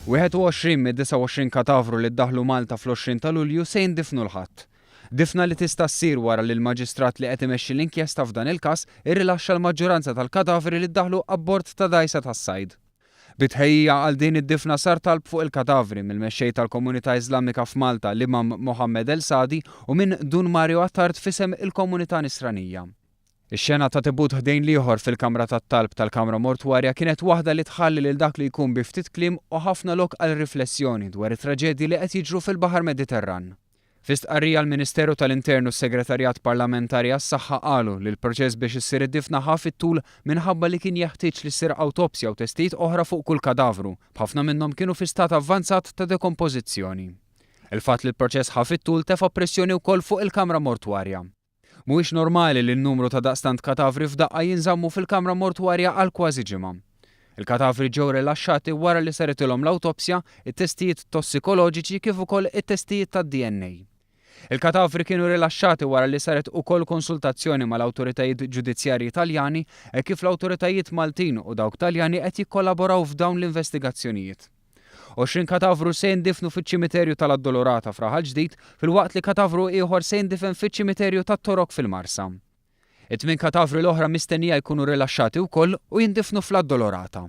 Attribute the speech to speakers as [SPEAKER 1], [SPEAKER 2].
[SPEAKER 1] 21 mid-29 katavru li ddaħħlu Malta fl-20 ta' Lulju se jindifnu l-Ħadd. Difna li tista' ssir wara li l-Maġistrat li qed imexxi l-inkjesta f'dan il-każ irrilaxxa l-maġġoranza tal-katavri li ddaħħlu abbord ta' dgħajsa tas-sajd. Bi tħejjija għal din id-difna sar talb fuq il-katavri mill-mexxej tal-komunità Iżlamika f'Malta l-Imam Mohammed El Sadi u minn Dun Mario Attard f'isem il-komunità Nisranija. Ix-xena ta' tibut ħdejn l-ieħor fil-kamra tat-talb tal-kamra mortwarja kienet waħda li tħalli lil dak li jkun bi ftit kliem u ħafna lok għal riflessjoni dwar it-traġedji li qed jiġru fil-Baħar Mediterran. Fi stqarrija l-Ministeru tal-Intern u s-Segretarjat Parlamentari għas-Saħħa qalu li l-proċess biex issir id-difna ħa fit-tul minħabba li kien jeħtieġ li ssir awtopsja u testijiet oħra fuq kull kadavru, b'ħafna minnhom kienu fi stat avvanzat ta' dekompożizzjoni. Il-fatt li l-proċess ħa fit-tul tefa' pressjoni wkoll fuq il-kamra mortwarja. Mhuwiex normali li n-numru ta' daqstant katavri f'daqqa jinżammu fil-kamra mortwarja għal kważi ġimgħa. Il-katavri ġew rilaxxati wara li saritilhom l-awtopsja, it-testijiet tossikoloġiċi kif ukoll it-testijiet tad-DNA. Il-katavri kienu rilaxxati wara li saret ukoll konsultazzjoni mal-awtoritajiet ġudizzjarji Taljani hekk kif l-awtoritajiet Maltin u dawk Taljani qed jikkollaboraw f'dawn l-investigazzjonijiet. 20 katavru se jindifnu fiċ-ċimiterju tal-Addolorata f'Raħal Ġdid filwaqt li katavru ieħor se jindifen fiċ-ċimiterju tat-Torok fil-Marsa. It-tmien katavri l-oħra mistennija jkunu rilaxxati wkoll u jindifnu fl-Addolorata.